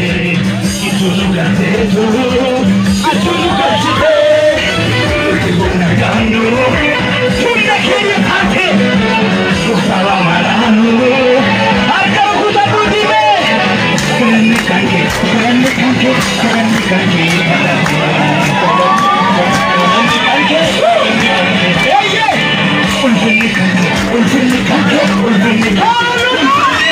kee Itu nu galteetu atu nu galchite nuti humna qabnu humna keenya taate gooftaa maraanu harka rukutadhu dibee galanni kan kee, galanni kan kee, galanni kan kee, galanni kan kee, ulfinni kan kee, ulfinni kan kee, ulfinni kan kee.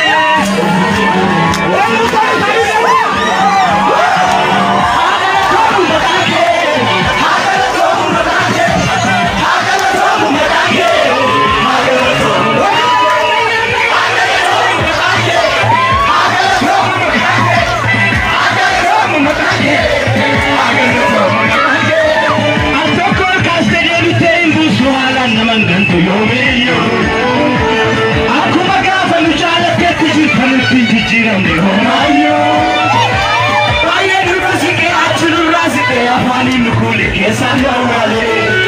Al tokko ol kaastee deebitee hin buusu haalaan naman gantu yoomiyyuu. Akkuma gaafa nu jaalatteetti jirta nutti hin jijjiiramne homaayyuu. Baay'ee nurra siqee achi nurraa siqee afaaniin nu kuule keessaan nu awwaale.